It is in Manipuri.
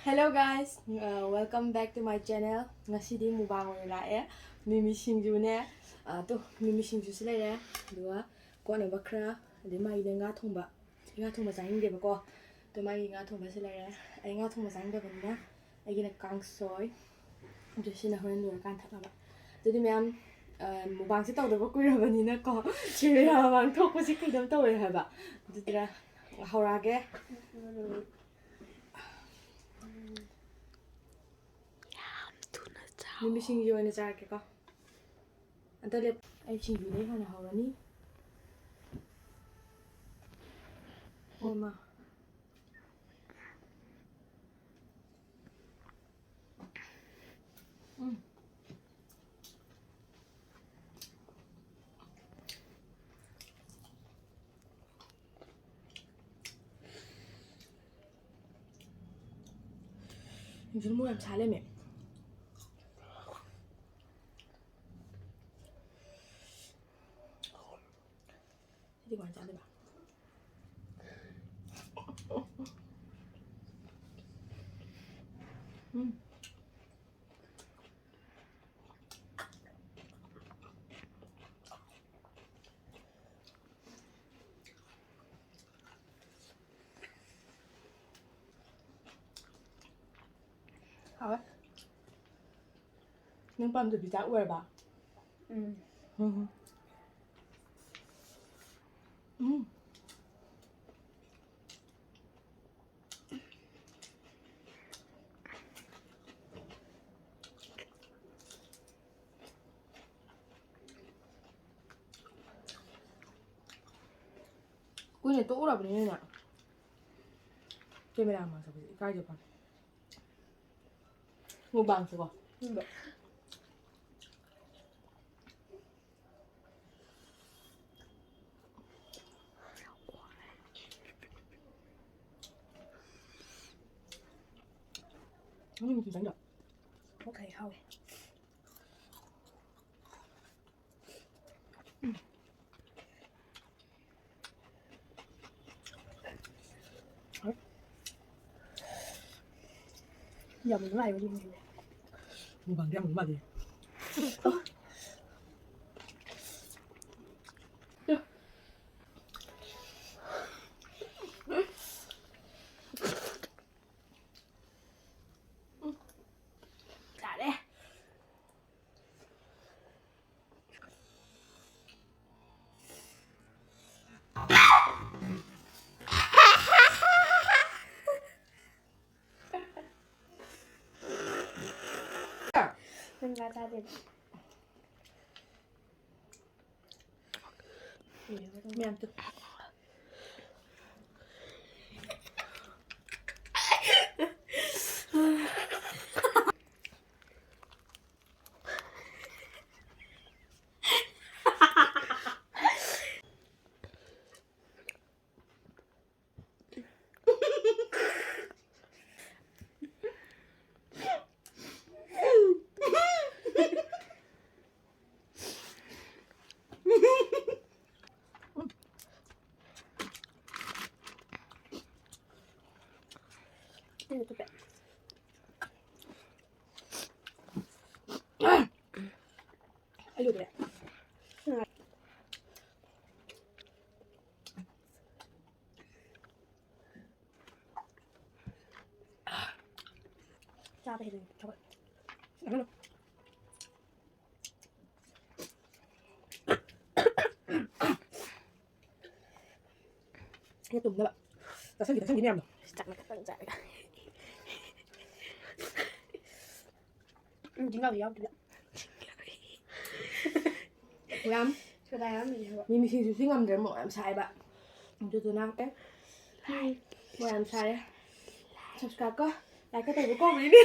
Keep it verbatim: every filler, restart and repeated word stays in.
Hello guys, uh, welcome back to my channel. ꯉꯁꯤꯗꯤ mukbang ꯑꯣꯏꯅ ꯂꯥꯛꯑꯦ꯫ ꯃꯤꯃꯤ ꯁꯤꯡꯖꯨꯅꯦ, ꯑ, ꯇꯨ, ꯃꯤꯃꯤ ꯁꯤꯡꯖꯨꯁꯨ ꯂꯩꯔꯦ, ꯑꯗꯨꯒ ꯀꯣꯠꯅꯕ ꯈꯔ, ꯑꯗꯩ ꯃꯥꯒꯤꯗ ꯉꯥ ꯊꯣꯡꯕ, ꯉꯥ ꯊꯣꯡꯕ ꯆꯥꯅꯤꯡꯗꯦꯕꯀꯣ, ꯑꯗꯣ ꯃꯥꯒꯤ ꯉꯥ ꯊꯣꯡꯕꯁꯨ ꯂꯩꯔꯦ꯫ ꯑꯩ ꯉꯥ ꯊꯣꯡꯕ ꯆꯥꯅꯤꯡꯗꯕꯅꯤꯅ ꯑꯩꯒꯤꯅ ꯀꯥꯡꯁꯣꯏ, ꯑꯗꯨ ꯁꯤꯅ ꯍꯣꯔꯦꯟ ꯂꯣꯏꯔꯀꯥꯟꯗ ꯊꯛꯅꯕ꯫ ꯑꯗꯨꯗꯤ ꯃꯌꯥꯝ, ꯑ, mukbangꯁꯦ ꯇꯧꯗꯕ ꯀꯨꯏꯔꯕꯅꯤꯅꯀꯣ, camera ꯃꯃꯥꯡ ꯊꯣꯛꯄꯁꯤ ꯀꯩꯅꯣꯝ ꯇꯧꯋꯦ ꯍꯥꯏꯕ꯫ ꯑꯗꯨꯗꯨꯅ ꯍꯧꯔꯛꯑꯒꯦ꯫ ꯌꯥꯝ ꯊꯨꯅ ꯆꯥꯎ꯫ ꯃꯤꯃꯤ ꯁꯤꯡꯖꯨ ꯑꯣꯏꯅ ꯆꯥꯔꯛꯀꯦꯀꯣ꯫ ꯑꯗ ꯂꯦꯞ-, ꯑꯩ ꯁꯤꯡꯖꯨꯗꯩ ꯍꯥꯟꯅ ꯍꯧꯔꯅꯤ꯫ ꯑꯣ ꯃꯥ꯫ ꯎꯝ꯫ ꯁꯤꯡꯖꯨ ꯃꯣꯔꯣꯛ ꯌꯥꯝ ꯁꯥ ꯂꯩꯔꯝꯃꯦ꯫ ꯁꯤꯗꯤ ꯀꯃꯥꯏꯅ ꯆꯥꯗꯣꯏꯕ? ꯎꯝ꯫ ꯍꯥꯎꯋꯦ꯫ ꯅꯪ ꯄꯥꯝꯖꯕꯤ ꯆꯥꯛ ꯑꯣꯏꯔꯕ? ꯎꯝ꯫ ꯎꯝ꯫ ꯎꯝ꯫ ꯀꯨꯏꯅ ꯇꯣꯛꯎꯔꯕꯅꯤꯅꯅꯦ, camera ꯃꯥꯡ ꯆꯠꯄꯁꯦ ꯏꯀꯥꯏꯖꯕ꯫ Mukbangꯁꯦꯀꯣ꯫ ꯎꯝ꯫ ꯎꯝ, ꯈꯤꯇꯪꯗ꯫ Okay, ꯍꯥꯎꯋꯦ꯫ ꯎꯝ꯫ ꯍꯣꯏ꯫ ꯌꯥꯝ ꯅꯨꯡꯉꯥꯏꯕ ꯅꯨꯃꯤꯠꯅꯦ꯫ ꯃꯨꯛꯕꯥꯡꯗꯤ ꯌꯥꯝ ꯅꯨꯡꯉꯥꯏ꯫ ꯌꯥꯔꯦ꯫ ꯅꯪ ꯉꯥ ꯆꯥꯗꯦꯕ꯫ ꯃꯌꯥꯝ ꯇꯨ꯫ ꯑꯩ ꯂꯣꯏꯗꯣꯔꯦ꯫ ꯆꯥꯕ ꯍꯦꯟꯅ ꯊꯕꯛ꯫ ꯑꯩꯅ ꯇꯨꯝꯅꯕ ꯆꯥꯁꯤꯟꯒꯦ, ꯆꯥꯁꯤꯟꯒꯦ ꯃꯌꯥꯝꯗꯣ꯫ ꯆꯥꯛꯅ ꯈꯛꯇꯪ ꯆꯥꯔꯒ꯫ ꯎꯝ, ꯖꯤꯡꯒꯥꯗꯤ ꯌꯥꯎꯗ꯭ꯔꯤꯗ꯫ ꯃꯌꯥꯝ꯫ ꯁꯣꯗꯥ ꯌꯥꯎꯔꯝꯃꯤꯅꯦ ꯍꯥꯏꯕ꯫ ꯃꯤꯃꯤ ꯁꯤꯡꯖꯨꯁꯤ ꯉꯝꯗ꯭ꯔꯦ, ꯃꯣꯔꯣꯛ ꯌꯥꯝ ꯁꯥꯏꯕ꯫ ꯑꯗꯨꯗꯨꯅ, ꯑꯦ, ꯃꯣꯔꯣꯛ ꯌꯥꯝ ꯁꯥꯏꯌꯦ꯫ Subscribe ꯀꯣ, like ꯀ ꯇꯧꯕ ꯀꯥꯎꯕꯤꯅꯦ꯫